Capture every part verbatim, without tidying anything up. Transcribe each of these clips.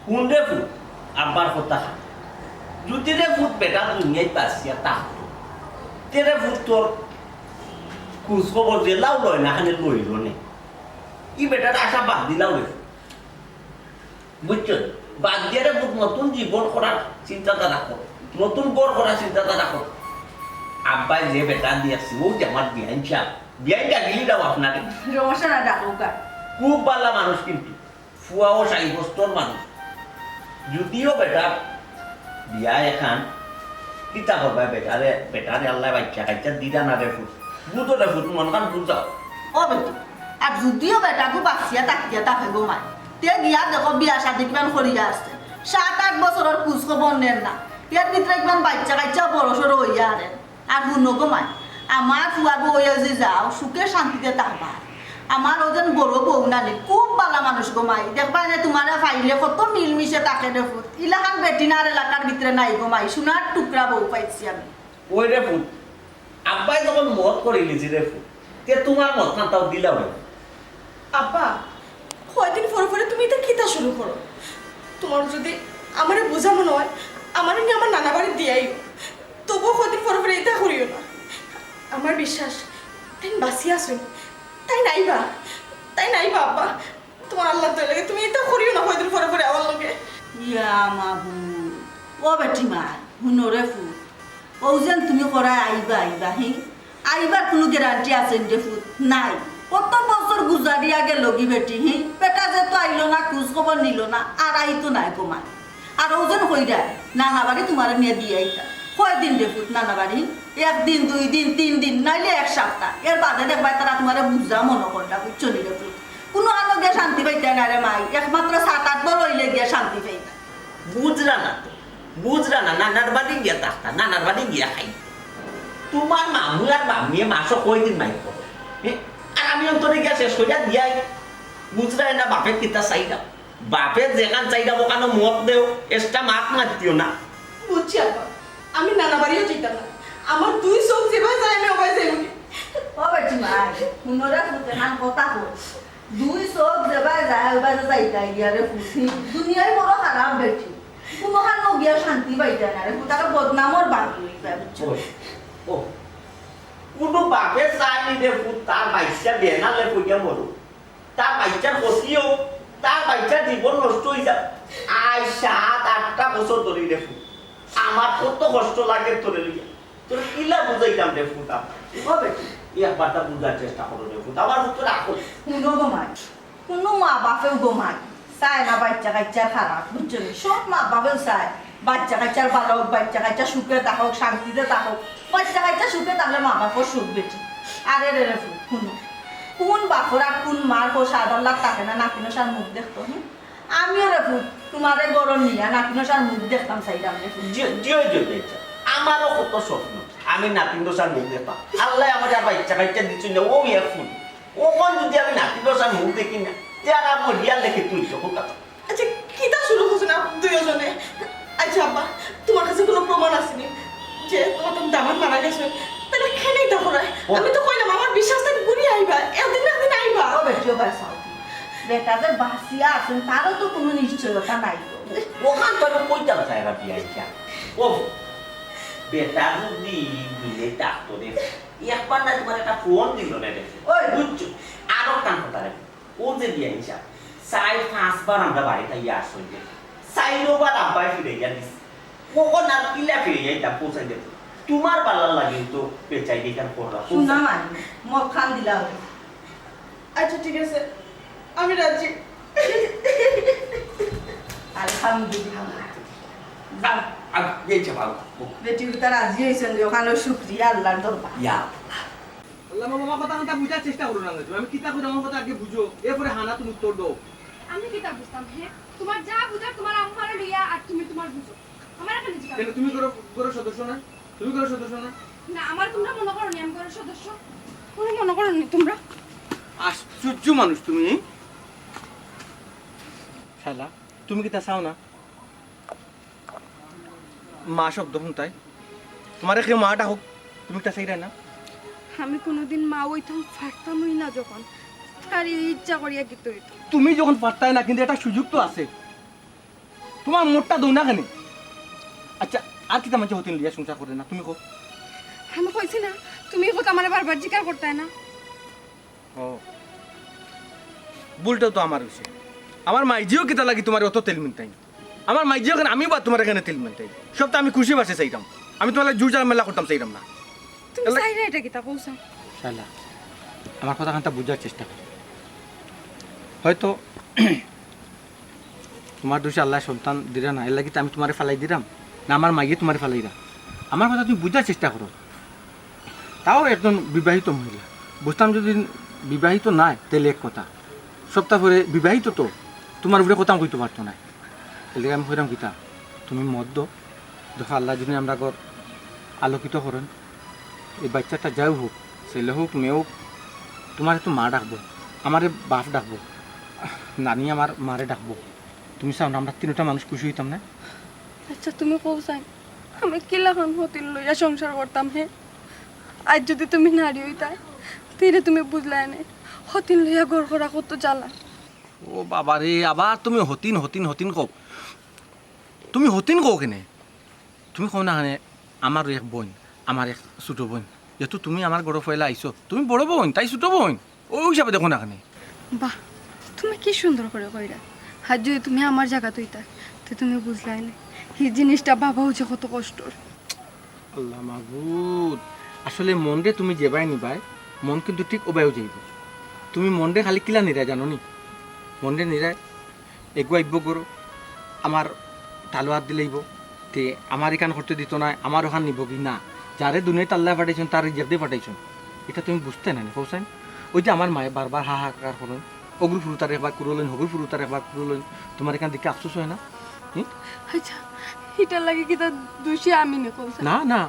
হুন রে ফুত, আব্বার কথা খান। যুদি রে ফুত বেটা দুনিয়াত বাঁচিয়া থাকতো, তে রে ফুত তোর খুজ খবর যেলাও লয় না, খানে লইল নে। ই বেটার আশা বাদ দিলাও রে ফুত। বুঝছো? বাদ দিয়া রে ফুত নতুন জীবন করার চিন্তাধারা কর, নতুন ঘর করার চিন্তাধারা কর। আব্বায় যে বেটা দিয়াছে, ও যে আমার বিয়াইন সাব, বিয়াইন ডাকিলি দাও আপনারে। রমশানা ডাকুকা। খুব ভালা মানুষ কিন্তু। ফুয়াও সাব্যস্তর মানুষ। যুদিও বেটার বিয়া এখান, কিতা করবা বেটারে, বেটারে আল্লায় বাইচ্চা কাইচ্চা দিরা না রে ফুত। বুঝো রে ফুত, মন খান বুঝাও। ও বেটি, আর যুদিও বেটাগু বাঁচিয়া থাকিয়া থাকে গো মাই, তে গিয়া দেখো বিয়া শাদি কিমান করিয়া আছে। সাত আট বছরর খুজ খবর নেন না। এর ভিতরে কিমান বাইচ্চা কাইচ্চা বড় সড় অইয়া আরে। আর হুনো গো মাই, আমার ফুয়াগু অইয়া যে যাও, সুখে শান্তিতে থাকবা। আমার অউ যেন বড় বউ নানি, খুব ভালা মানুষ গো মাই। দেখবায় নে তুমারে পাইলে কত মিলমিশে থাকে রে ফুত। ইলাখান বেটি না আর এলাকার ভিতরে নাই গো মাই, সোনার টুকরা বউ পাইছি আমি। ওই রে ফুত, আব্বায় যখন মত করিলিছি রে ফুত, তে তুমার মত খান তাও দিলাও রে। আব্বা, কয়দিন পরে পরে তুমি ইতা কিতা শুরু করো? তুমার যুদি আমারে বুঝা মনে অয়, আমারে নিয়া আমার নানা বাড়িত দিয়াইও। তবুও কয়দিন পরে পরে ইতা করিও না। আমার বিশ্বাস, তাইন বাঁচিয়া আছইন। তাইন আইবা, তাইন আইবা আব্বা। তুমার আল্লার দোয়াই লাগে, তুমি ইতা করিও না কয়দিন পরে পরে আমার লগে। ইয়া মাবুদ, ও বেটি মাই, হুনো রে ফুত, অউ যেন তুমি করায় আইবা, আইবা, হি? আইবার কুনু গ্যারান্টি আছে নি রে ফুত? নাই। কত বছর গুজারিয়া গেলগি বেটি, হি? বেটা যে তো আইলো না, খুজ খবর নিলো না, আর আইতো নায় গো মাই। আর অউ যেন কইরায়, নানা বাড়ি তুমারে নিয়া দিয়াইতা। কয়দিন রে ফুত নানা বাড়ি? একদিন, দুই দিন, তিন দিন, নাইলে এক সাপ্তা। এর বাদে দেখবায় তারা তুমারে বুঝা মনো কররা, বুঝছো নি রে ফুত? কুনু আনো গিয়া শান্তি পাইতায় না রে মাই, একমাত্র সাত আট বার অইলে গিয়া শান্তি পাইতা। বুঝরা না তো, বুঝরা না, নানার বাড়ি গিয়া থাকতা, নানার বাড়ি গিয়া খাই। তুমার মামু আর মামিয়ে মাসো কয়দিন মাইর করো? হে? আর আমি অন্তরে গিয়া শেষ করিয়া দিয়াই। বুঝরায় না বাপে কিতা চাইরা? বাপে যেখান চাইরা অখানো মত দেও, extra মাত মাতিও না। বুঝছি আব্বা, আমি নানা বাড়িও যাইতাম না। আমার দুই চউখ যেবায় যায় আমি অবায় যাইমুগি। ও বেটি মাই, হুনো রে ফুত, এখান কথা কই। দুই চউখ যেবায় যায়, অবায় যাইতায় গিয়া রে ফুত। দুনিয়ায় বড় খারাপ বেটি। কুনুখানো গিয়া শান্তি পাইতায় না রে ফুত, তারা বদনামর বাগি অইবা, বুঝছো? ওই, ও, কুনু বাপে চায় নি রে ফুত, তার বাইচ্চা বেনালে পড়িয়া মরুক। তার বাইচ্চার ক্ষতি অউক, তার বাইচ্চার জীবন নষ্ট অইযাউক। আইজ সাত আটটা বছর ধরি রে ফুত, আমার কত কষ্ট লাগে তোরে লইয়া। তোরে কিলা বুঝাইতাম রে ফুত, আমার। ও বেটি, ই একবারটা বুঝার চেষ্টা করো রে ফুত, আমার ফুত তোরে আকল। হুনো গো মাই, কুনু মা বাপেও গো মাই চায় না বাইচ্চা কাইচ্চার খারাপ, বুঝছো নি? সব মা বাপেও চায় বাইচ্চা কাইচ্চার ভালা অউক, বাইচ্চা কাইচ্চা সুখে থাকউক, শান্তিতে থাকউক। বাইচ্চা কাইচ্চা সুখে থাকলে মা বাপর সুখ বেটি। আরে রে রে ফুত, হুনো, কুন বাপর আর কুন মার কো সাদ আল্লার থাকে না নাতিনশার মুখ দেখতো, হুম? আমিও রে ফুত, তুমারে ঘরো নিয়া নাতিনশার মুখ দেখতাম চাইরাম রে ফুত। জি, জি, জি, জি, জি। আমারও কত স্বপ্ন, আমি নাতিনশার মুখ দেখতাম। আল্লায় আমারে আর বাইচ্চা কাইচ্চা দিছইন না, অউ এক ফুত। অখন যুদি আমি নাতিনশার মুখ দেখি না, তে আর আমার হিয়াল দেখি তুই চোখ কথা। আচ্ছা, কিতা শুরু করছো না দুইজনে? আচ্ছা আব্বা, তুমার কাছে কুনু প্রমাণ আছে নি যে তুমার দামান্দ মারা গেছে? তাইলে কেনে ইতা করায়? ও। আমি তো কইলাম, আমার বিশ্বাস থাকি ঘুরি আইবা, একদিন না একদিন আইবা। ও বেটি, ও বাঁচাও। বেটা যে বাঁচিয়া আছইন, তারও তো কুনু নিশ্চয়তা নাই তো। অখান তো আমি কইতাম চাইরাম বিয়াইন সাব। ও, বেটা যুদি দিলে ডাক্তরে একবার না তুমার একটা ফোন দিল না দেখি। ওই। বুঝছো? আরো কান কথা রে। ও যে বিয়াইন সাব, চাইর পাঁচবার আমরা বাড়িত আইয়া আশ্রয় দেই। চাইরোবার আব্বায় ফিরাইয়া দিছে। অখন আর কিলা ফিরাইয়া দিতাম, পৌঁছাই দেব। তুমার ভালার লাগি তো বেচাই দিতাম করলাম। শুনা মাই, মদ খান দিলা হবে। আচ্ছা, ঠিক আছে, আমি রাজি। আলহামদুলিল্লাহ। আর, আর, এই যে বাবু। বেটি বেটা রাজি অইছইন যে, অখানো শুকরিয়া আল্লার দরবার। ইয়া আল্লাহ। আল্লাহ, মামা, আমার কথা, কথা বুঝার চেষ্টা করো না তুমি। আমি কিতা কইরাম, আমার কথা আগে বুঝো, এরপরে হা না তুমি উত্তর দেও। আমি কিতা বুঝতাম, হে? তুমার যা বুঝার তুমার আম্মারে লইয়া, আর তুমি তুমার বুঝো। আমার এখানে জিজ্ঞাসা কেন, তুমি ঘরর, ঘরর সদস্য না? তুমি ঘরর সদস্য না? না, আমারে তুমরা মনো করো নি আমি ঘরর সদস্য? মনো, মনো করো নি তুমরা? আশ্চর্য মানুষ তুমি। শালা, তুমি কিতা চাও না? মা শব্দ হুনতায়? তুমারে কেউ মা ডাকুক, তুমি কিতা চাইরায় না? আমি কুনুদিন মা অইতাম পারতামউ না যখন, তার ইচ্ছা করিয়া কিতা অইতো। তুমি যখন পারতায় না, কিন্তু একটা সুযোগ তো আছে। তুমার মুডটা দৌ না কেনে? আচ্ছা, আর কিতা মানষে হতিন লইয়া সংসার করে না, তুমি কও। আমি কইছি না, তুমি এই কথা আমারে বারবার জিকার করতায় না। ও, ভুলটাও তো আমার অইছে। আমার মাইজিও কিতা লাগি তুমারে অত তেল মিনতাই? আমার মাইজিও কেনে, আমি বা তুমারে কেনে তেল মিনতাই? সব তো আমি খুশি বাসে চাইরাম। আমি তুমার লগে জুর ঝামেলা করতাম চাইরাম না। তুমি এলা- চাইরা এটা কিতা কও চাই? শালা, আমার কথা খানটা বুঝার চেষ্টা করো। হয়তো তুমার দুষে আল্লায় সন্তান দিরা না, এর লাগি তো আমি তুমারে ফালাই দিরাম না, আমার মাইয়ে তুমারে ফালাইরা? আমার কথা তুমি বুঝার চেষ্টা করো। তাও একজন বিবাহিত মহিলা, বুঝতাম যদি বিবাহিত নায়, তাইলে এক কথা, সপ্তাহ পরে বিবাহিত তো, তুমার উপরে কথা কইতে পারতো না। এর লাগি আমি কইরাম কিতা, তুমি মত দেও, দেখো আল্লায় যদি আমরার ঘর আলোকিত করইন, এই বাইচ্চাটা যাউ হোক, ছেলে হোক, মেয়ে হোক, তুমারে তো মা ডাকবো, আমারে বাপ ডাকবো, নানি আমার মারে ডাকবো। তুমি চাও না আমরা তিনটা মানুষ খুশি অইতাম না? আচ্ছা, তুমি কও চাই, আমি কিলাখান হতিন লইয়া সংসার করতাম হে? আইজ যদি তুমি নারী অইতায়, তাইলে তুমি বুঝলায় নে, হতিন লইয়া ঘর করা কত জ্বালা। ও বাবা রে, আবার তুমি হতিন, হতিন, হতিন কও। তুমি হতিন কও কেনে? তুমি কও না কেনে, আমারও এক বইন, আমার এক ছোট বইন। যেহেতু তুমি আমার ঘরো পয়লা আইছো, তুমি বড় বইন, তাই ছোট বইন, অউ হিসাবে দেখো না কেনে। বাহ, তুমি কি সুন্দর করি কইরা। আর যদি তুমি আমার জাগাত অইতায়, তে তুমি বুঝলায় নে, হি জিনিসটা ভাবাও যে কত কষ্টর। আল্লাহ মাবুদ, আসলে মনরে তুমি যেবায় নিবায়, মন কিন্তু ঠিক ওবায়ও যাইবো। তুমি মনরে খালি কিলা নিরায় জানো নি? মনরে নিরায় এগু আইবো ঘরো, আমার তালু আত দিলাইবো, তে আমার ইখান করতে দিতো নায়, আমার ওখান নিবোগি না। যারে দুনিয়াত আল্লায় পাঠাইছইন, তার রিজিক দি পাঠাইছইন। ইটা তুমি বুঝতায় না নি, কও চাই? ওই যে আমার মায়ে বারবার হাহাকার করইন, অগুর ফুরুতারে একবার কুড়াইলইন, হগুর ফুরুতারে একবার কুড়াইলইন, তুমার ইখান দেখি আফসোস অয় না? হুম? আচ্ছা, ইটার লাগি কিতা দুষী আমি নি, কও চাই? না, না।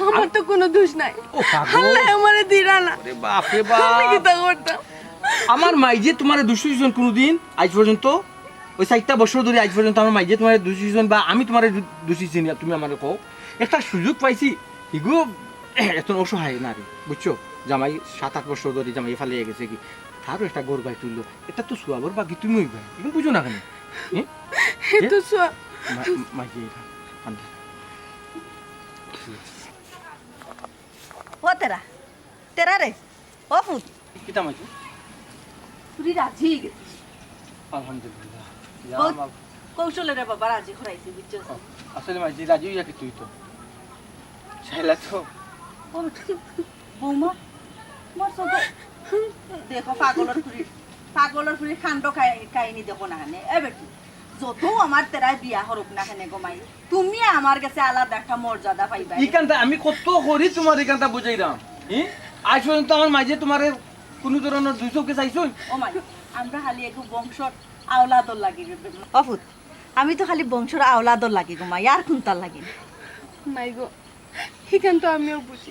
আমার তো কুনু দুষ নাই। ও পাগল। আল্লায় আমারে দিরা না। ওরে বাপ রে বাপ। আমি কিতা করতাম? আমার মাইজিয়ে তুমারে দুষী কইছইন কুনুদিন আইজ পর্যন্ত? ওই চাইরটা বছর ধরি আইজ পর্যন্ত আমার মাইজিয়ে তুমারে দুষী কইছইন বা আমি তুমারে দু-, দুষী চিনি, তুমি আমারে কও। একটা সুযোগ পাইছি, ইগু এখন অসহায় নারী, বুঝছো? জামাই সাত আট বছর ধরি জামাই ফালাইয়া গেছেগি, তারও একটা ঘর বাড়ি তুললো, এটা তো সওয়াবর ভাগী তুমি অইবায়, ইখান বুঝো না কেনে? হুম? এ তো সওয়াব। মা-, মাইজিয়ে এটা, আন্দা। ও তেরা, তেরা রে, ও ফুত। কিতা মাইজি? ফুরি রাজি অই গেছে। আলহামদুলিল্লাহ। ইয়া বহুত মাল- কৌশলে রে বাবা রাজি করাইছি, বুঝছো? ও, আসলে মাইজি রাজি অইয়া কিতা অইতো? শালা তো। ও, বৌমা, তোমার চোখে দেখো পাগলর ফুরি, পাগলর ফুরি কাণ্ড কাই-, কাহিনী দেখো না কেনে। এ বেটি, যত আমার তেরায় বিয়া করুক না কেনে গো মাই, তুমি আমার গেছে আলাদা একটা মর্যাদা পাইবায়। ইখানটা আমি কত করি তুমারে ইখানটা বুঝাইরাম, হি? আইজ পর্যন্ত আমার মাইজিয়ে তুমারে কুনু ধরনর দুই চউখে চাইছইন? ও মাই, আমরা খালি এগু বংশর আওলাদর লাগি রে। ও ফুত, আমি তো খালি বংশর আওলাদর লাগি গো মাই, আর কুনতার লাগি না। মাই গো, ইখান তো আমিও বুঝি,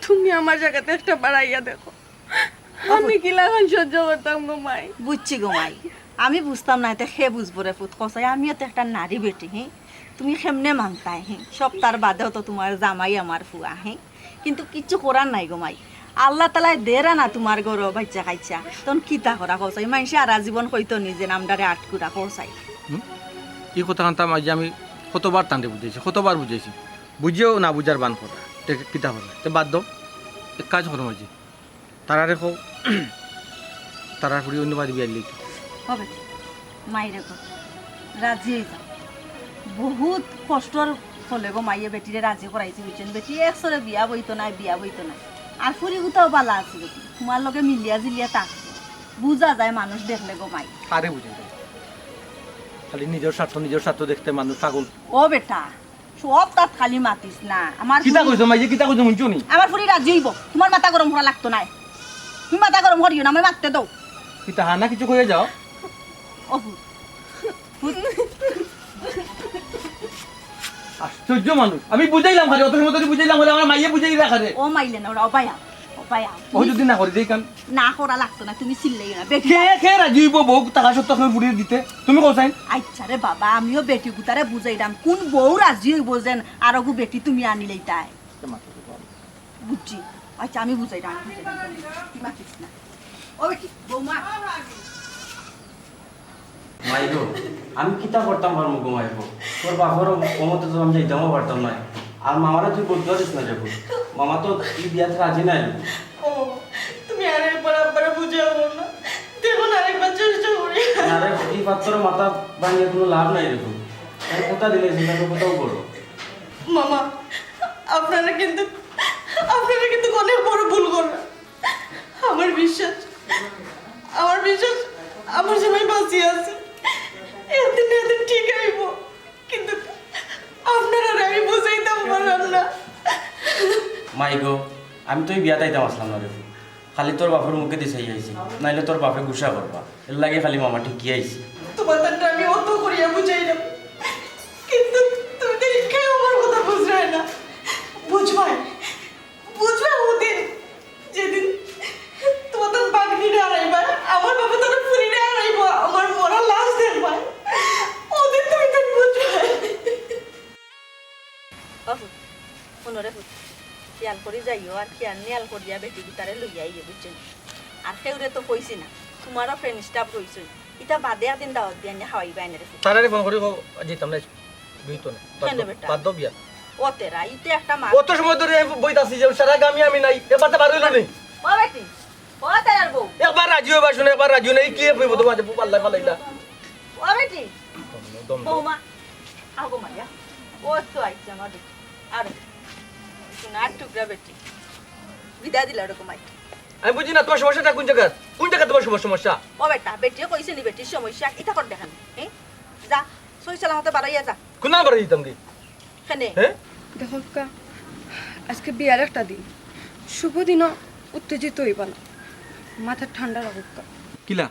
তুমি আমার জাগাত একটা বাড়াইয়া দেখো। আমি কিলাখান সহ্য করতাম গো মাই? বুঝছি গো মাই, আমি বুঝতাম না, এতে কে বুঝবো রে ফুত, কও চাই, আমিও তো একটা নারী বেটি, হি? তুমি কেমনে মানতায়, হি? সবতার বাদেও তো তুমার জামাই আমার ফুয়া, হি? কিন্তু কিচ্ছু করার নাই গো মাই, আল্লাহ তাআলায় দেরা না তুমার ঘরো বাইচ্চা কাইচ্চা, তখন কিতা করা কও চাই? মাইনষে হারা জীবন কইতো নি যে আমরারে আটকুরা কও চাই। হুম? ই কথাখানতা মাইজি আমি কতবার তানরে বুঝাইছি, কতবার বুঝাইছি, বুঝিয়াও না বুঝার ভান করা, তে কিতা করা? তে বাদ দেও, এক কাজ করো মাইজি, তারারে কও, তারার ফুরি অন্য বাড়ি বিয়া দিলাইতো। হবে, মাইরে কও, রাজি অই যাও। বহুত কষ্টর ফলে গো মাইয়ে বেটিরে রাজি করাইছে, বুঝছইন? বেটি একচরে বিয়া বইতো নায়, বিয়া বইতো নায়। আর ফুরিগুতাও বালা আছে বেটি, তুমার লগে মিলিয়া জিলিয়া থাকবো। বুঝা যায় মানুষ দেখলে গো মাই। কারে বুঝাইতাম? খালি নিজর স্বার্থ, নিজর স্বার্থ দেখতে মানুষ পাগল। ও বেটা, সবতাত খালি মাতিস না। আমার কিতা ফুরি কইছো মাইজি, কিতা কইছো হুনছো নি? আমার ফুরি রাজি অইবো, তুমার মাথা গরম করা লাগতো নায়। তুমি মাথা গরম করিও না, আমারে মাততে দেও। কিতা হানা কিছু কইয়া যাও? ও ফুত। ফুত। আশ্চর্য মানুষ। আমি বুঝাইলাম খালি, অত সময় ধরি বুঝাইলাম, বলে আমার মাইয়ে বুঝাই রাখা রে। ও মাইলে না, ওরা অবায়া, অবায়া। ও যদি না করি দেই কান। না করা লাগতো না, তুমি চিল্লাইও না। বেটি কে, কে রাজি অইবো বউ থাকা সত্ত্বেও ফুরিরে দিতে? তুমি কও চাইন? আচ্ছা রে বাবা, আমিও বেটিগুতারে বুঝাইরাম, কুন বউ রাজি অইবো যেন আরগু বেটি তুমি আনিলাইতায়। বুঝছি। আচ্ছা, আমি বুঝাইরাম, আমি বুঝাইরাম। তুই মাতিস না। ও বেটি, বৌমা। মাই গো, আমি কিতা করতাম পারমু গো মাই গো? তোর বাপর অমতে তো আমি যাইতামও পারতাম নায়। আর মামারে তুই বদদোয়া দিস না রে গো। মামা তো ই বিয়াত রাজি নায়। ও, তুমি আরেকবার আব্বারে বুঝাও না। দেখো না, আরেকবার চেষ্টা করি। না রে, ই পাত্তর মাথা ভাঙিয়া কুনু লাভ নাই রে গো। আমি কথা দিলে সেটা তো কথাও করো। মামা, আপনারা কিন্তু, আপনারা কিন্তু অনেক বড় ভুল কররা। আমার বিশ্বাস, আমার বিশ্বাস, আমার জামাই বাঁচিয়া আছে। একদিন না একদিন ঠিক আইবো। কিন্তু আপনারারে আমি বুঝাইতাম পারলাম না। মাই গো, আমি তো ই বিয়াত আইতাম আছলাম না রে। খালি তোর বাপর মুখেদি চাইয়া আইছি, নাইলে তোর বাপে গুসা করবা। এর লাগি খালি মামা ঠিকই আইছি। তুমার তানরে আমি অত করিয়া বুঝাইলাম, কিন্তু তুমি তো একটাও আমার কথা বুঝরায় না। বুঝবায়, বুঝবায় ওদিন, যেদিন তুমার তান বাগনিরে হারাইবায়, আমার বাপে তান ফুরিরে হারাইবো, আমার মরা লাশ দেখবায়, ওদিন তুমি তান বুঝবায়। ও ফুত, হুনো রে ফুত, খিয়াল করি যাইও, আর খিয়াল নিয়াল করিয়া বেটি গিতারে লইয়া আইও, বুঝছো নি? আর কেউরে তো কইছি না, তুমারও friend staff রইছইন, ইতা বাদে একদিন দাওয়াত দিয়া আনিয়া খাওয়াইবায় নে রে ফুত। তারারে ফোন করি কও, যাইতাম না, বিয়াত না। বাদ কেনে দেও, বেটা? বাদ দেও বিয়াত। ও তেরা, ইতে একটা মাত। অত সময় ধরি আমি বইত আছি যে সারা গামি আমি নাই, এবার তো বার অইলো নি। ও বেটি, ও তেরার বউ। একবার রাজি অইবা, হুনো, একবার রাজি অইবা, ই কি অইবো তোমার যে পাল্লায় ফালাইলা? ও বেটি, দম, দম, দম। বৌমা, আগো মাইয়া, ও তো আইছে আমার বেটি। আর সোনার টুকরা বেটি, বিদায় দিলা ওরকম আই। আমি বুঝি না তোমার সমস্যাটা কোন জায়গায়, কোন জায়গায় তোমার সমস্যা, সমস্যা? ও বেটা, বেটিয়ে কইছে নি বেটির সমস্যা, ইতা কর দেখান, হ্যাঁ? যা, সই সালামতে বাড়াইয়া যা। কোন নাম্বারে দিতাম কি? কেনে? হ্যাঁ? দেখো কা, আজকে বিয়ার একটা দিন, শুভ দিনও উত্তেজিত অইবা না, মাথা ঠান্ডা রাখো কা। কিলা?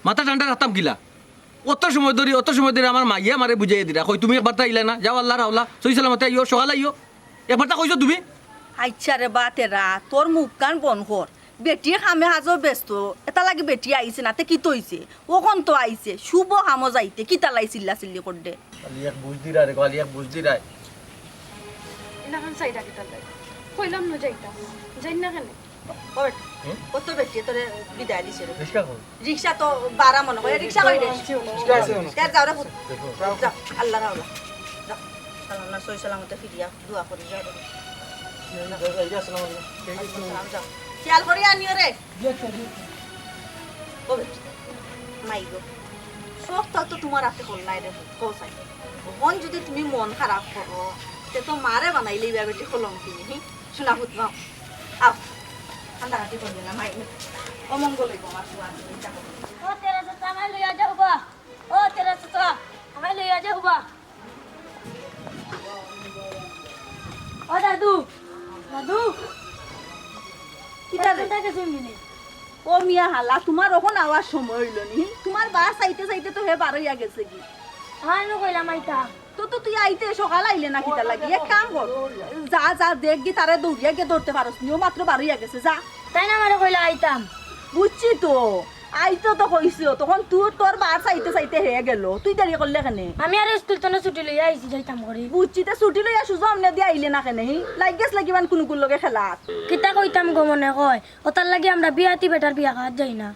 মাথা ঠান্ডা রাখতাম কিলা? অত সময় ধরি, অত সময় ধরি আমার মাইয়া আমারে বুঝাইয়া দিরা, কই তুমি একবার তা আইলা না, যাও আল্লাহর হাওলা, সই সালামতে আইও, সকালে আইও, একবার তা কইছো তুমি? আইচ্ছা রে বা তেরা, তোর মুখ কান বন্ধ কর। বেটি কামে কাজো ব্যস্ত, এটার লাগি বেটি আইছে না, তে কিতা অইছে? অখন তো আইছে, শুভ কামো যাইতে, কিতার লাগি চিল্লা চিল্লি কররে? খালি এক বুঝ দিরায় রে, খালি এক বুঝ দিরায়। ইলাখান চাইরা কিতার লাগি? কইলাম না যাইতাম, যাই না কেনে? ও বেটা, হুম? ও তো বেটিয়ে তোরে বিদায় দিছে রে। রিক্সা কই? রিক্সা তো ভাড়া মনে হয়, রিক্সা কই রে? রিক্সা আছে না। তে যাও রে ফুত। দেখো। যাও, আল্লাহর হাওলা। যাও। আল্লাহ সই সালামতে ফিরিয়া দোয়া করি যাও রে। এই যে, এই যে, আসসালামু আলাইকুম। এই যে, আসসালাম, যাও। খেয়াল করি আনিও রে। জি, আচ্ছা, জি, আচ্ছা। ও বেটি, মাই গো, সবটা তো তুমার আতে কল নাই রে, কও চাই। অখন যদি তুমি মন খারাপ করো, তে তো মারে বানাইলে ইবা বেটি কলঙ্কিনী, হি? শোনা ফুত, মাও। আও। কান্দাকাটি করিও না, মাই। অমঙ্গল অইবো আমার ফুয়া, তুমি চিন্তা করো না। ও তেরা চাচা, আমায় লইয়া যাও বা। ও তেরা চাচা, আমায় লইয়া যাও বা। ও দাদু, দাদু, কিতা রে? কোনটা গেছে মিনি? ও মিয়া হালা, তুমার অখন আওয়ার সময় অইলো নি? তুমার বা চাইতে চাইতে তো হে বার অইয়া গেছে গি। আমি নু কইলাম আইতা। তো, তো তুই আইতে সকাল আইলে না কিতার লাগি? এক কাম কর, যা, যা, দেখ গি তারে দৌড়িয়া গিয়া ধরতে পারস নি, ও মাত্র বার অইয়া গেছে, যা। তাইন আমারে কইলা আইতাম। বুঝছি তো, আইতো তো কইছো, তখন তুই তোর বার চাইতে চাইতে হে গেল, তুই দেরি করলে কেনে? আমি আর স্কুল তনে ছুটি লইয়া আইছি, যাইতাম করি। বুঝছি, তে ছুটি লইয়া সুজা অমনে দি আইলে না কেনে? হি, লাগ গেছ লাগি বান কুনুকুর লগে খেলাত। কিতা কইতাম গো মনে কয়, অতার লাগি আমরা বিয়াতি বেটার বিয়া খাওয়াত যাই না।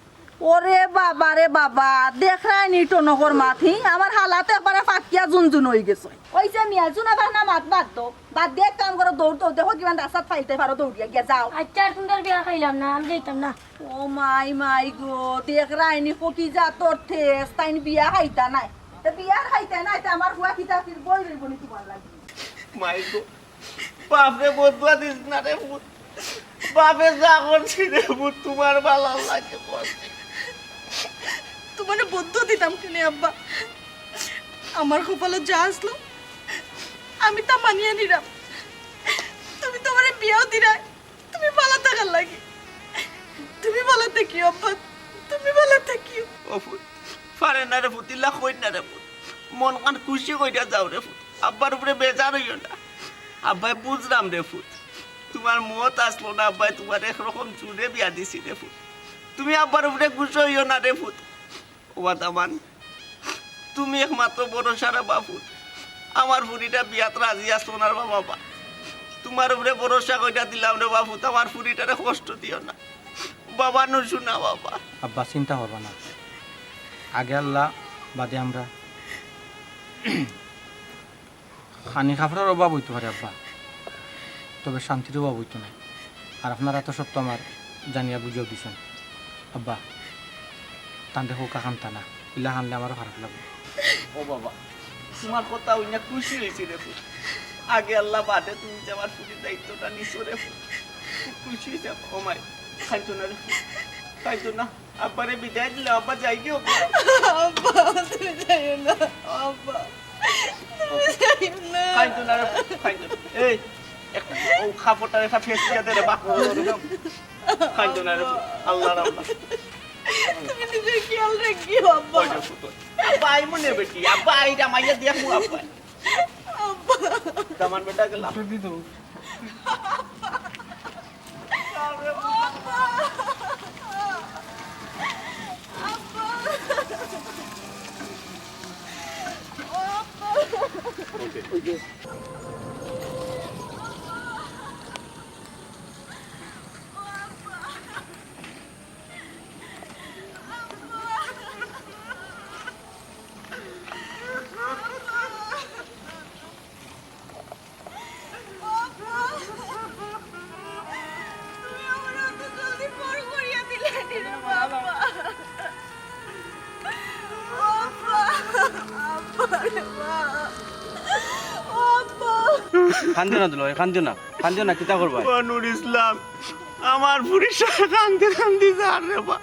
ওরে বাবা রে বাবা, দেখরায় নি টনকর মাত, হি? আমার হালাত একবারে ফাকিয়া জুনজুন অই গেছে। অইছে মিয়া, জুনা ফানা মাত বাদ দেও। বাদ দিয়া এক কাম করো, দৌড় দৌড় দেখো কিমান রাস্তাত ফাইলতে পারো, দৌড়িয়া গিয়া যাও। আচ্ছা, আর তুমরার বিয়া খাইলাম না, আমি যাইতাম না। ও মাই, মাই গো, দেখরায় নি কো কি জাতর ঠেস, তাইন বিয়া খাইতা নায়। তে বিয়া খাইতা নায়, তে আমার ফুয়া কিতা ফির বই রইবো নি তুমার লাগি? মাই গো, বাপরে বদদোয়া দিস না রে পুত। বাপে যা করছি রে পুত, তুমার ভালার লাগি করছি। তুমারে বদদোয়া দিতাম কেনে আব্বা? আমার কপালো যা আছলো, আমি তা মানিয়া নিরাম। তুমি তো আমারে বিয়াও দিরায়, তুমি ভালা থাকার লাগি। তুমি ভালা থাকিও আব্বা, তুমি ভালা থাকিও। ও পুত, পারে না রে পুত, ইলা কইর না রে পুত। মন কান খুশি কইরা যাও রে পুত। আব্বার উপরে বেজার অইও না। আব্বায় বুঝরাম রে পুত। তুমার মত আছলো না আব্বায় তুমারে একরকম জুরে বিয়া দিছি রে পুত। তুমি আব্বার উপরে গুসা অইও না রে পুত। ও বাদামান, তুমি একমাত্র ভরসা রে বা পুত। আমার ফুরিটা বিয়াত রাজি আছলো না রে বা বাবা। তুমার উপরে ভরসা কইরা দিলাম রে বা পুত, আমার ফুরিটারে কষ্ট দিও না। বাবা নু শোনা বাবা। আব্বা, চিন্তা করবা না। আগে আল্লাহ, বাদে আমরা খানি কাপড়র অভাব অইতো পারে আব্বা, তবে শান্তির অভাব অইতো নায়। আর আপনারা তো সব তো আমার জানিয়া বুঝিয়াও দিছইন। আব্বা, তানরে কউক্কা কান্দতা না, ইলা কান্দলে আমারও খারাপ লাগবো। ও বাবা, তুমার কথা হুনিয়া খুশি অইছি রে পুত। আগে আল্লাহ বাদে তুমি যে আমার ফুরির দায়িত্বটা নিছো রে পুত। খুব খুশি অইছি আব্বা। ও মাই, কাইন্দো না রে পুত, কাইন্দো না। আব্বারে বিদায় দিলাও, আব্বা যাইগি। আব্বা, তুমি যাইও না। আব্বা, তুমি যাইও না। কাইন্দো না রে, কাইন্দো না। এই, একটা, ও কাপড়টা একটা ফেস দিয়া দে রে, বাপ। কাইন্দো না রে, আল্লাহ রাম। তুমি নিজের খেয়াল রাখিও, আব্বা। ওই যে ফুটো। আব্বা, আই মনে বেটি, আব্বা, আই রামাইয়া দিয়া মু আব্বা। আব্বা। দামান বেটা গেলাম। কান্দিও না দুলাভাই, কান্দিও না, কান্দিও না, কিতা করবা? ও নুর ইসলাম, আমার ফুরির সাথে কান্দি কান্দি যার রে বা।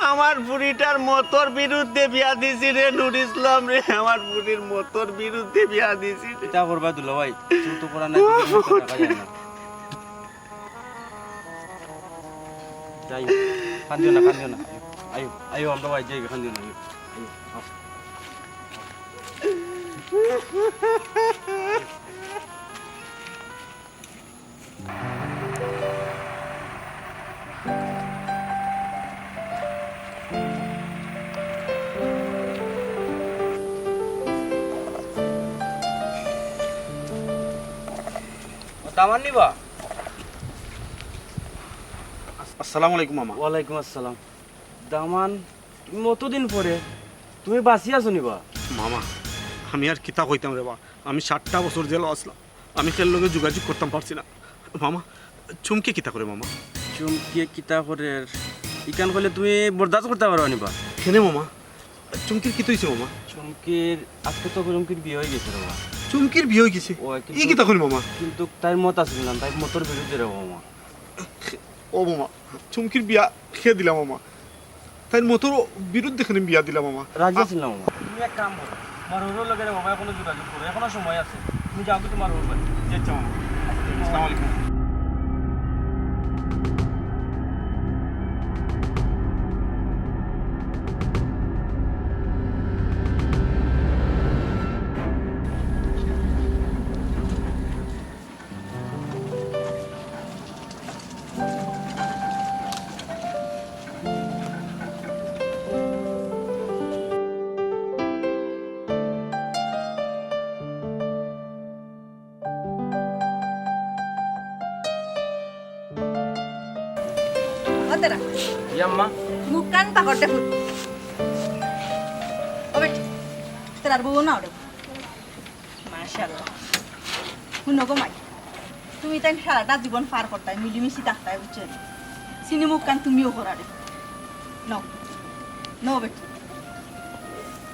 আমার ফুরিটার মতর বিরুদ্ধে বিয়া দিছি রে নুর ইসলাম রে, আমার ফুরির মতর বিরুদ্ধে বিয়া দিছি রে। কিতা করবা দুলাভাই, কিছু তো করার নাই, কিছু তো দেখা যায় না। যাই, কান্দিও না, কান্দিও না। আইও, আইও, আমরা বাড়ি যাই, কান্দিও না, আইও, আইও, আও। ও, দামান নিবা? আস-, আসসালামু আলাইকুম মামা। ওয়ালাইকুম আসসালাম। দামান, তুমি অতদিন পরে, তুমি বাঁচি আছো নিবা? মামা, আমি আর কিতা কইতাম রে বা, আমি সাতটা বছর জেলো আছলাম, আমি কেউর লগে যোগাযোগ করতাম পারছি না। মামা, চুমকিয়ে কিতা করে মামা? চুমকিয়ে কিতা করে, ইখান কইলে তুমি বরদাস্ত করতায় পারো নিবা? কেনে মামা? চুমকির কিতা অইছে মামা? চুমকির, আজকে তো চুমকির বিয়া অইগেছে রে বা। চুমকির বিয়া অইগেছে? ও, কিন্তু ই কিতা কইলে মামা? কিন্তু তাইর মত আছিল না, তাইর মতর বিরুদ্ধে রে বা মামা। ও মামা, চুমকির বিয়া কে দিলা মামা? তাইর মতর বিরুদ্ধে কেনে বিয়া দিলা মামা? রাজি আছিল না মামা। তুমি এক কাম করো, তুমার হউরর লগে রে বাবা এখনো যোগাযোগ করো, এখনো সময় আছে। তুমি যাওগি তুমার হউর বাড়ি। জি আচ্ছা মামা। আসসালামু আলাইকুম। ও তেরা। জি আম্মা। মুখখান পাকড় দেখো। ও বেটি, তেরার বউ না ওরে। মাশাআল্লাহ। হুনো গো মাই, তুমি তাইন সারাটা জীবন পার করতায়, মিলিমিশি থাকতায়, বুঝছো নি? চিনি মুখখান তুমিও করারে। নও, নও বেটি,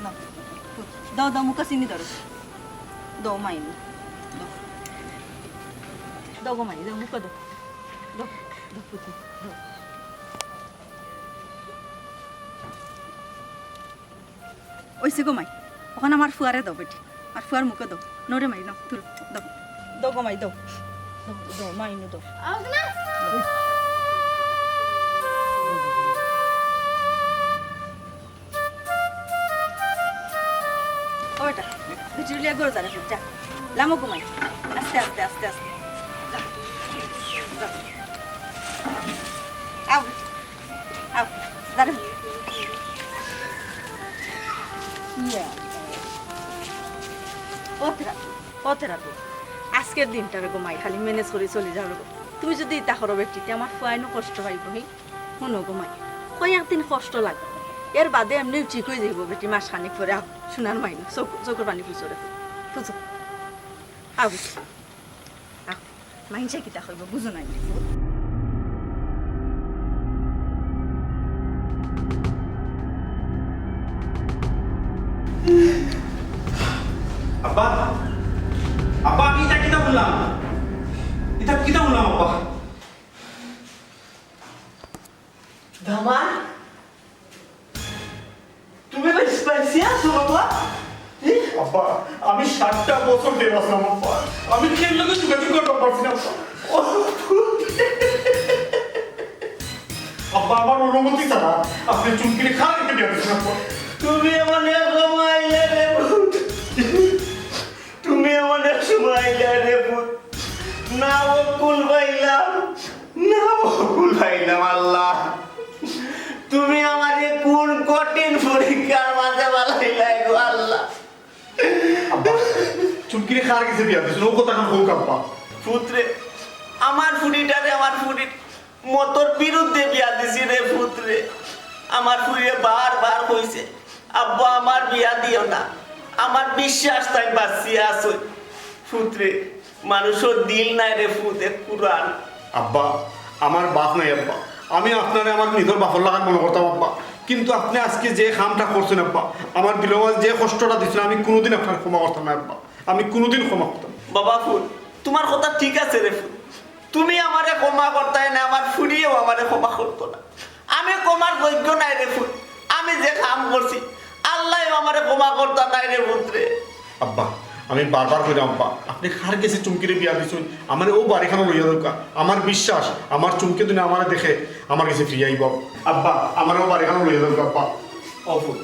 নও। দাও, দাও, মুখো চিনি ধরো। দাও মাই, দাও। দাও গো মাই, দাও, মুখো দাও। দাও, দাও, পুতি, দাও। অইছে গো মাই, অখন আমার ফুয়ারে দাও বেটি, আর ফুয়ার মুখো দাও। নরে মাই, নাও, তুলো, দাও। দাও গো মাই, দাও। দাও, দাও, মাই, নু দাও। ও বেটা, বেটি লিয়া ঘরো যা রে, যা। লামো গো মাই। আস্তে, আস্তে, আস্তে, আস্তে। যা, যা। আও। আও, দাঁড়াও। ইয়া। ও তেরা, ও তেরা তো। আজকের দিনটা রে গো মাই, খালি manage করি চলি যাও রে গো। তুমি যদি ইতা করো বেটি, তে আমার ফুয়াইনও কষ্ট পাইবো, হি? হুনো গো মাই, কয়েকদিন কষ্ট লাগে। এর বাদে এমনেউ ঠিক অইযাইবো বেটি, মাস খানিক পরে। আও, সোনার মাইনা, চউখ, চউখর পানি পুছো রে, পুছো। আও বেটি, আও। মাইনষে কিতা কইবো, বুঝো না নি? আব্বা, আব্বা, আমি ইতা কিতা হুনলাম? ইতা কিতা হুনলাম, আব্বা? দামান, তুমি বেশ পাইছি আছো বাবা? এ? আব্বা, আমি সাতটা বছর ধরে আছলাম আব্বা। আমি কেউর লগে যোগাযোগ করতাম পারছি না আব্বা। ও, আব্বা, আমার অনুমতি ছাড়া আপনে চুমকিরে কার গেছে বিয়া দিছইন আব্বা? তুমি আমার এক মাইলা রে পুত। তুমি আমার এক মাইলা রে পুত। না অকুল পাইলাম, না অকুল পাইলাম, আল্লাহ। তুমি আমারে কোন কঠিন পরীক্ষার মাঝে ফালাইলায় গো আল্লাহ? আব্বা, চুমকিরে কার গেছে বিয়া দিছইন, অউ কথাখান কউক্কা আব্বা। পুতরে, আমার ফুড়িটারে আমার ফুড়ির মতর বিরুদ্ধে বিয়া দিছি রে পুতরে। আমার ফুড়িয়ে বারবার কইছে, "আব্বা, আমার বিয়া দিও না, আমার বিশ্বাস তাইন বাঁচিয়া আছইন।" পুতরে, মানুষর দিল নাই রে পুত, এক কুরান। আব্বা, আমার বাপ নাই আব্বা, আমি আপনারে আমার নিজর বাপর লাখান মনো করতাম আব্বা, কিন্তু আপনে আজকে যে কামটা করছইন আব্বা, আমার দিলর মাঝে যে কষ্টটা দিছইন, আমি কুনুদিন আপনারে ক্ষমা করতাম না আব্বা, আমি কুনুদিন ক্ষমা করতাম না। বাবা পুত, তুমার কথা ঠিক আছে রে পুত, তুমি আমারে ক্ষমা করতায় না, আমার ফুড়িয়েও আমারে ক্ষমা করতো না। আমি ক্ষমার যোগ্য নায় রে পুত। আমি যে কাম করছি, আল্লায়ও আমারে ক্ষমা করতা নায় রে পুতরে। আব্বা, আমি বারবার কইরাম আব্বা, আপনে কার গেছে চুমকিরে বিয়া দিছইন, আমারে অউ বাড়িখানো লইয়া যাউক্কা। আমার বিশ্বাস, আমার চুমকি দুনে আমারে দেখে আমার গেছে ফিরিয়া আইবো। আব্বা, আমারে অউ বাড়িখানো লইয়া যাউক্কা আব্বা। ও পুত,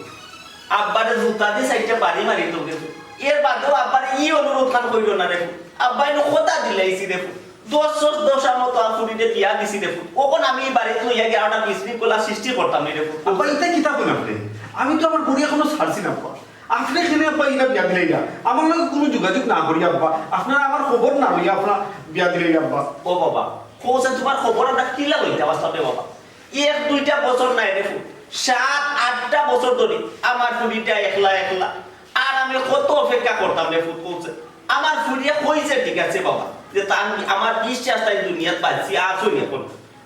আব্বারে জুতা দি চাইরটা বাড়ি মারি দেও রে পুত। এর বাদেও আব্বারে ই অনুরোধ খান কইরো না রে পুত। আব্বায় নু কথা দিলাইছি রে পুত। দশ দশ দশার মতো আ ফুড়িরে বিয়া দিছি রে পুত। অখন আমি ই বাড়িত লইয়া গিয়া আরোটা বিশৃঙ্খলা সৃষ্টি করতাম নি রে পুত। আব্বা, ইতা কিতা কইন আপনে? আমি তো আমার ফুড়ি এখনো ছাড়ছি না আব্বা। আপনে কেনে আব্বা ইতা বিয়া দিলাইলা? আমার লগে কুনু যোগাযোগ না করিয়া আব্বা, আপনারা আমার খবর না লইয়া আপনারা বিয়া দিলাইলা আব্বা। ও বাবা, কওছে তুমার খবর আমরা কিলা লইতাম আছলাম রে বাবা? এক দুইটা বছর নায় রে পুত, সাত আটটা বছর ধরি আমার ফুড়িটা একলা একলা। আর আমি কত অপেক্ষা করতাম রে পুত, কওছে। আমার ফুড়িয়ে কইছে, ঠিক আছে বাবা, যে তার, আমার বিশ্বাস তাইন দুনিয়াত বাঁচিয়া আছইন অখন।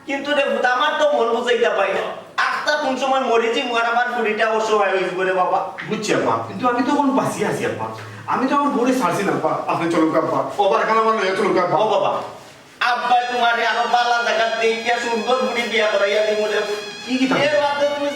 কিন্তু রে পুত, আমার তো মন বুঝাইতা পাই না। আখতা কুন সময় মরি যিমু আর আমার ফুড়িটা অসহায় অইযিবো রে বাবা। বুঝছি আব্বা, কিন্তু আমি তো অখন বাঁচিয়া আছি আব্বা। আমি তো আমার বউরে ছাড়ছি না আব্বা। আপনে চলউক্কা আব্বা। ও বাড়িখানো আমারে লইয়া চলউক্কা আব্বা। ও বাবা, আব্বায় তুমারে আরো ভালা জাগাত দেখিয়া সুন্দর ফুড়ি বিয়া করাইয়া দিমু রে পুত। ই কিতা? এর বাদে তুমি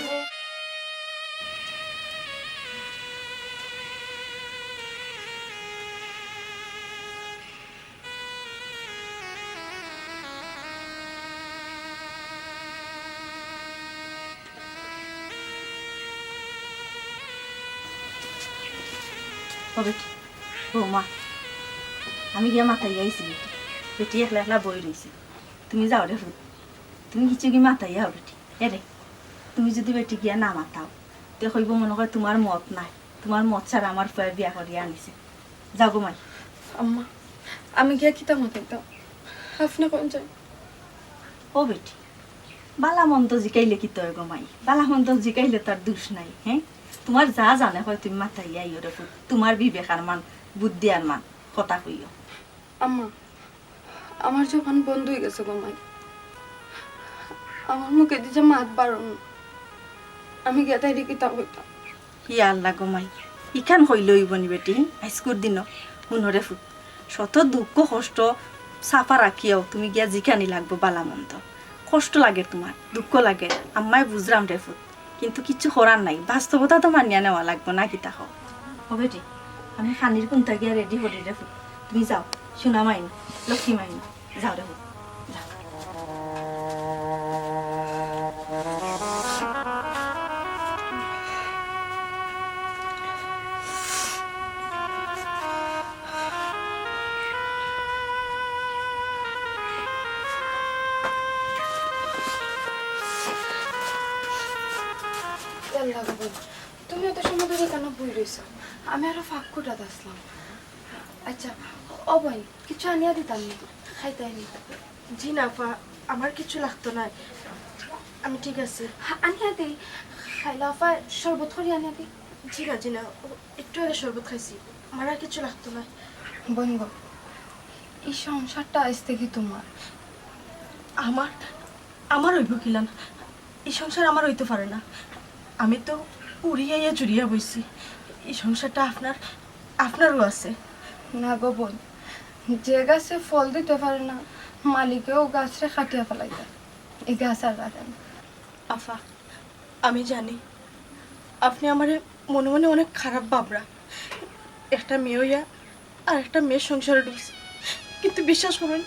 ও বেটি, বৌমা, আমি গিয়া মাতাইয়া আইছি বেটি। বেটি একলা একলা বই রইছে। তুমি যাও রে পুত, তুমি কিচ্ছু গি মাতাইয়া আও বেটি। এরে, তুমি যুদি বেটি গিয়া না মাতাও, তে কইবো মনো কয় তুমার মত নাই, তুমার মত ছাড়া আমার ফুয়ায় বিয়া করিয়া আনিছে। যাও গো মাই। আম্মা, আমি গিয়া কিতা মাতাইতাম? আপনে কইন যাই। ও বেটি, ভালা মন্দ জিকাইলে কিতা অয় গো মাই? ভালা মন্দ জিকাইলে তার দোষ নাই, হে? তুমার যা জানে কয় তুমি মাতাইয়া আইও রে পুত। তুমার বিবেক আর মান, বুদ্ধি আর মান, কথা কইও। আম্মা, আমার জবান বন্ধ অইগেছে গো মাই। আমার মুখেদি যে মাত বারর না। আমি গিয়া তাইরে কিতা কইতাম? ইয়া আল্লাহ গো মাই, ইখান কইলে অইবো নি বেটি, আইজকুর দিনো? হুনো রে পুত, শত দুঃখ কষ্ট চাপা রাখিয়াও তুমি গিয়া জিকানি লাগবো ভালা মন্দ। কষ্ট লাগের তুমার, দুঃখ লাগের, আম্মায় বুঝরাম রে পুত, কিন্তু কিচ্ছু করার নাই, বাস্তবতা তো মানিয়া নেওয়া লাগবো না, কিতা কও? ও বেটি, আমি খানির কুন্তা গিয়া রেডি করি রে পুত, তুমি যাও, সোনা মাইন, লক্ষ্মী মাইন, যাও রে পুত, যাও। ইয়াল্লা গো বইন, তুমি অত সময় ধরি কেনে বই রইছো? আমি আরো ফাঁক কুটাত আছলাম। আচ্ছা, ও বইন, কিচ্ছু আনিয়া দিতাম নি? খাইতায় নি? জি না আফা, আমার কিচ্ছু লাগতো নায়, আমি ঠিক আছি। আনিয়া দেই। খাইলা আফা, শরবত করি আনি আগে। জি না, জি না, ও একটু আগে শরবত খাইছি, আমার আর কিছু লাগতো না। বইন গো, ই সংসারটা আইজ থাকি তুমার। আমার? আমার অইবো কিলান? ই সংসার আমার অইতো পারে না। আমি তো উড়িয়া আইয়া জুড়িয়া বইছি। ই সংসারটা আপনার, আপনারও আছে। না গো বইন, যে গাছে ফল দিতে পারে না, মালিকেও গাছরে কাটিয়া ফালাই দেয়। ই গাছ আর রাখে না। আফা, আমি জানি আপনে আমারে মনে মনে অনেক খারাপ ভাবরা। একটা মেয়ে অইয়া আর একটা মেয়ের সংসারে ঢুকছি, কিন্তু বিশ্বাস করইন,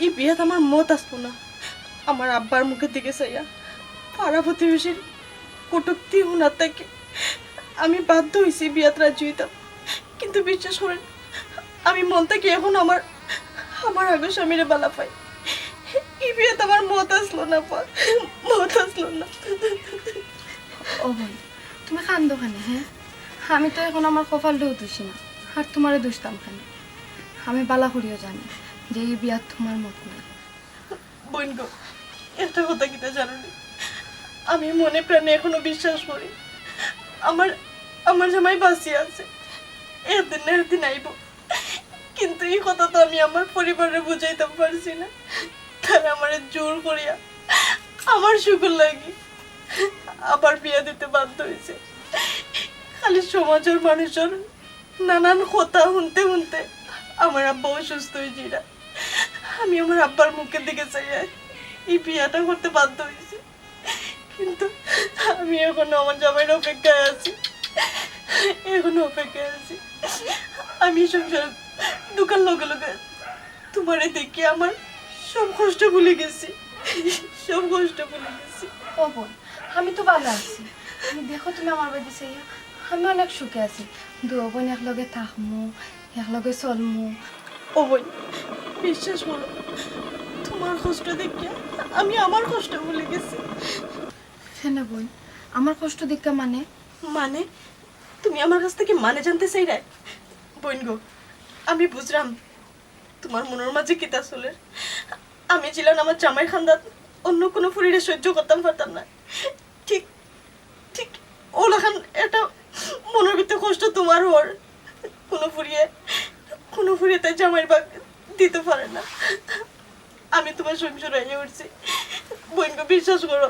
ই বিয়াত আমার মত আছলো না। আমার আব্বার মুখের দিকে চাইয়া পাড়া প্রতিবেশীর কটূক্তি হুনার থাকি আমি বাধ্য অইছি বিয়াত রাজি অইতাম। কিন্তু বিশ্বাস করইন, আমি মন থাকি এখন আমার, আমার আগর স্বামীরে বালা পাই। ই বিয়াত আমার মত আছলো না, আফা, মত আছলো না। ও বইন, তুমি কান্দো কেনে, হে? আমি তো এখন আমার কপালটাও দুষি না, আর তুমারে দুষতাম কেনে? আমি বালা করিও জানি যে ই বিয়াত তুমার মত নাই। বইন গো, একটা কথা কিতা জানো নি? আমি মনে প্রাণে এখনো বিশ্বাস করি আমার, আমার জামাই বাঁচিয়া আছে, একদিন না একদিন আইবো। কিন্তু ই কথা তো আমি আমার পরিবাররে বুঝাইতাম পারছি না। তারা আমারে জোর করিয়া আমার সুখর লাগি আবার বিয়া দিতে বাধ্য অইছে। খালি সমাজর মানুষর নানান কথা হুনতে হুনতে আমার আব্বা অসুস্থ অইযিরা। আমি আমার আব্বার মুখের দিকে চাইয়া ই বিয়াটা করতে বাধ্য অইছি। কিন্তু আমি এখনো আমার জামাইর অপেক্ষায় আছি, এখনো অপেক্ষায় আছি। আমি সংসার ঢুকার লগে লগে তুমারে দেখি আমার সব কষ্ট ভুলি গেছি, সব কষ্ট ভুলি গেছি। ও বইন, আমি তো বালা আছি। দেখো তুমি আমার বাড়ি চাইয়া, আমি অনেক সুখে আছি। দুইও বইন একলগে থাকমু, একলগে চলমু। ও বইন, বিশ্বাস করো, তুমার কষ্ট দেখিয়া আমি আমার কষ্ট ভুলি গেছি। কেনে বইন, আমার কষ্ট দেখিয়া মানে? মানে? তুমি আমার কাছ থাকি মানে জানতে চাইরায়? বইন গো, আমি বুঝরাম তুমার মনর মাঝে কিতা চলের। আমি যেলান আমার জামাইর খান্দাত অন্য কুনু ফুরিরে সইজ্য করতাম পারতাম না, ঠিক, ঠিক অউলাখান একটা মনর ভিতরে কষ্ট তুমার অর। কুনু ফুরিয়ে, কুনু ফুরিয়ে তার জামাইর ভাগ দিতে পারে না। আমি তুমার সংসারো আইয়া উঠছি। বইন গো, বিশ্বাস করো,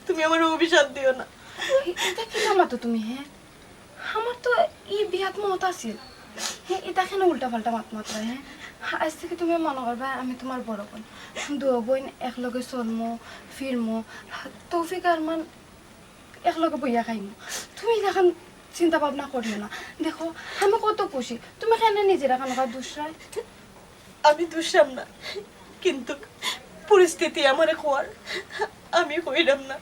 তুমি আমারে অভিশাপ দিও না। এ-, ইতা কিতা মাতো তুমি, হে? আমার তো ই বিয়াত মত আছিল। হে, ইতা কেনে উল্টা পাল্টা মাত মাতরায়, হে? আইজ থাকি তুমি মনো করবায় আমি তুমার বড় বইন। দুইও বইন একলগে চলমু, ফিরমু। তৌফিক আরমান একলগে বইয়া খাইমু। তুমি ইলাখান চিন্তা ভাবনা করিও না। দেখো, আমি কত খুশি, তুমি কেনে নিজরে খানোকা দুষরায়? আমি দুষরাম না, কিন্তু পরিস্থিতি আমারে কওয়ার, আমি কইরাম না।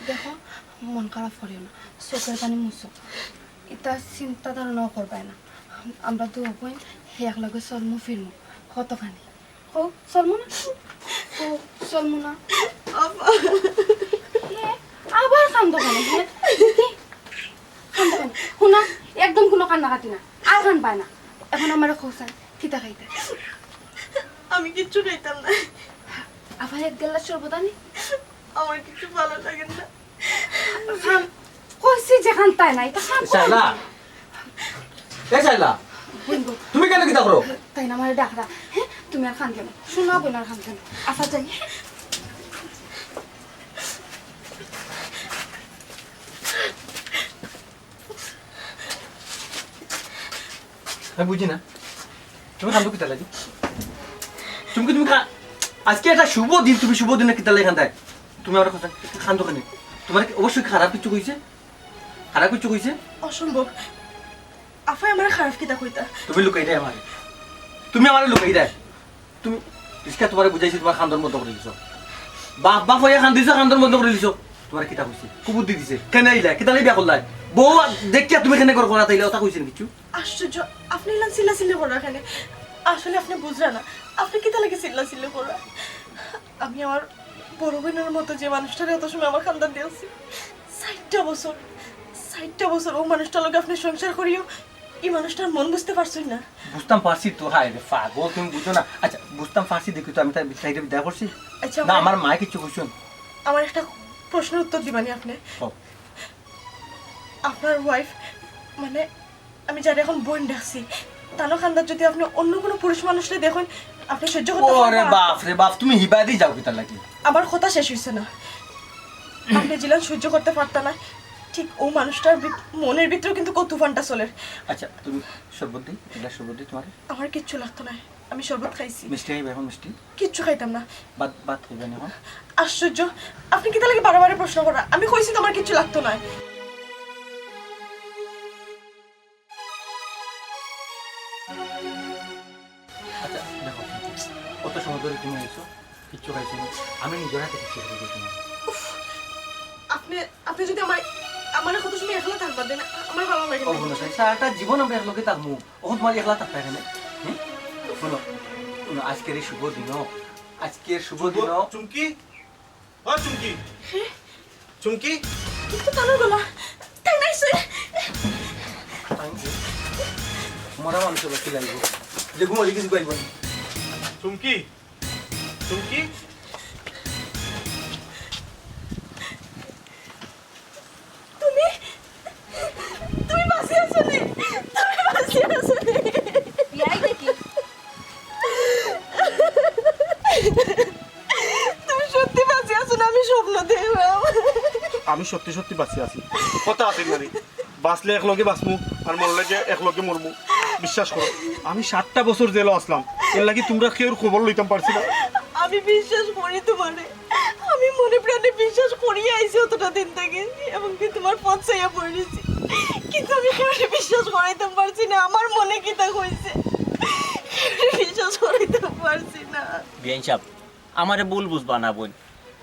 দেখো, মন খারাপ করিও না, চউখর পানি মুছো। ইতা চিন্তা ধারণাও করবায় না। আমরা দুইও বইন একলগে চলমু ফিরমু, কতখানি। ও, চলমু না? ও, চলমু না? আব্বা। এ, আবার কান্দো কেনে, হে? কি? কান্দো কেনে? হুনো, একদম কুনু কান্নাকাটি না। আর কান্দবায় না। এখন আমারে কও চাই, কিতা খাইতায়? আমি কিচ্ছু খাইতাম না। আবার এক গেলাস শরবত আনি? আমার কিচ্ছু ভালা লাগের না। খান, কইছি যে খান তাই না, ইতা খান। শালা। এ শালা। বইন গো। তুমি কেনে কিতা করো? তাই না, আমারে ডাকরা। হে, তুমি আর খান কেনে? হুনো বইন, আর খান কেনে? আচ্ছা, যাই। আমি বুঝি না, তুমি কান্দো কিতার লাগি? তুমি কি, তুমি কা-, আজকে একটা শুভ দিন, তুমি শুভ দিনে কিতার লাগি কান্দায়? তুমি আমার কথা কান্দো কেনে? তুমারে কি অবশ্যই খারাপ কিছু কইছে? খারাপ কিছু কইছে? অসম্ভব। আফায় আমারে খারাপ কিতা কইতা? তুমি লুকাইরায় আমারে। তুমি আমারে লুকাইরায়। তুমি, রিস্কা তুমারে বুঝাইছি, তুমার কান্দন বন্ধ করি দিছো। বাফ বাফ অইয়া কান্দিছো, কান্দন বন্ধ করি দিছো। তুমারে কিতা কইছে? কুবুদ্ধি দিছে? কেনে আইলায়? কিতার লাগি বিয়া করলায়? বউ দেখিয়া তুমি কেনে ঘর করা তাইলে? অতা কইছে নি কিচ্ছু? আশ্চর্য, আপনে ইলান চিল্লাচিল্লি কররা কেনে? আসলে আপনে বুঝরা না, আপনে কিতার লাগি চিল্লাচিল্লি কররা। আমি আমার বড় বইনর মতো যে মানুষটারে অত সময় আমার কান্দাত দিয়া আছি, চাইরটা বছর, চাইরটা বছর অউ মানুষটার লগে আপনে সংসার করিও ই মানুষটার মন বুঝতে পারছইন না। বুঝতাম পারছি তো, হায় রে পাগল, তুমি বুঝো না। আচ্ছা, বুঝতাম পারছি দেখি তো আমি তাইরে বিদায় করছি। আচ্ছা, না, আমার আমার মায়ে কিচ্ছু কইছইন। আমার একটা প্রশ্নর উত্তর দিবানি আপনে? কও। আপনার ওয়াইফ, মানে, আমি যারে এখন বইন ডাকছি, তানর কান্দাত যদি আপনে অন্য কুনু পুরুষ মানুষরে দেখইন, আপনে সহ্য করতা পারবা? ওরে বাফরে বাফ, তুমি হিবাদি যাও কিতার লাগি? আমার কথা শেষ অইছে না। আপনে যেলান সহ্য করতা পারতা না, ঠিক অউ মানুষটার ভিত-, মনর ভিতরেও কিন্তু কত তুফানটা চলের। আচ্ছা, তুমি শরবত দেই, এক গ্লাস শরবত দেই তুমারে। আমার কিচ্ছু লাগতো নায়, আমি শরবত খাইছি। মিষ্টি খাইবা এখন, মিষ্টি? কিচ্ছু খাইতাম না। ভাত, ভাত খাইবানি এখন? আশ্চর্য, আপনে কিতার লাগি বারে বারে প্রশ্ন কররা? আমি কইছি তো আমার কিচ্ছু লাগতো নায়। আচ্ছা, দেখো, অত সময় ধরি তুমি আইছো, কিচ্ছু খাইছো না, আমি নিজর আতে কিচ্ছু খাইছি না। উফ, আপনে, আপনে যদি আমার, আমার কথা শুনি একলা থাকবা দেন, আমার ভালা লাগে না। অবশ্যই, সারাটা জীবন আমরা একলগে থাকমু। ও তুমার একলা থাকতা কেনে? হুম? হুনো, হুনো, আইজকের এই শুভ দিনো, আইজকের শুভ দিনো। চুমকি, ও চুমকি। চুমকি। ইতো তানর গলা। তাইন আইছে। মরা মানুষ অইলে কিলা অইবো? যে ঘুমাইলে কিছু পাইবো না। চুমকি, চুমকি। তুমি, তুমি বাঁচি আছো নি? তুমি বাঁচি আছো নি? ইয়াই দেখি। তুমি সত্যি বাঁচি আছো না? আমি স্বপ্ন দেখলাম। আমি সত্যি সত্যি বাঁচি আছি। কথা আছে নানি, বাঁচলে একলগে বাঁচমু, আর মরলে যে একলগে মরমু। বিশ্বাস করো, আমি সাতটা বছর জেলো আছলাম, এর লাগি তুমরা কেউর খবর লইতাম পারছি না। আমি বিশ্বাস করি তুমারে, আমি মনে প্রাণে বিশ্বাস করিয়া আইছি অতটা দিন থাকি, এমনকি তুমার পথ চাইয়া পড়ছি, কিন্তু আমি কেউরে বিশ্বাস করাইতাম পারছি না। আমার মনে কিতা কইছে, কেউরে বিশ্বাস করাইতাম পারছি না। বিয়াইন সাব, আমারে ভুল বুঝবা না বইন,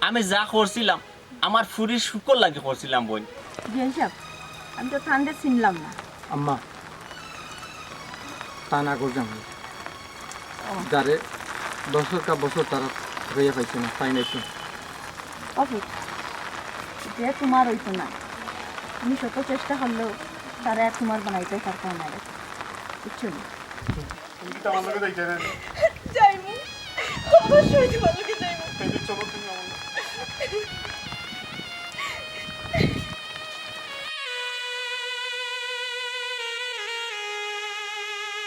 আমি যা করছিলাম আমার ফুরির সুখর লাগি করছিলাম বইন। বিয়াইন সাব, আমি তো তানরে চিনলাম না। আম্মা, তান আগর জামাই। যারে দশর কা বছর তারা হইয়া পাইছে না, তাইন আইছে। অফিস, যে তুমার অইতো না, তুমি শত চেষ্টা করলেও তারে আর তুমার বানাইতে পারতায় না রে, বুঝছো নি? তুমি কিতা আমার লগে যাইতায় না? যাইমু, অবশ্যই তুমার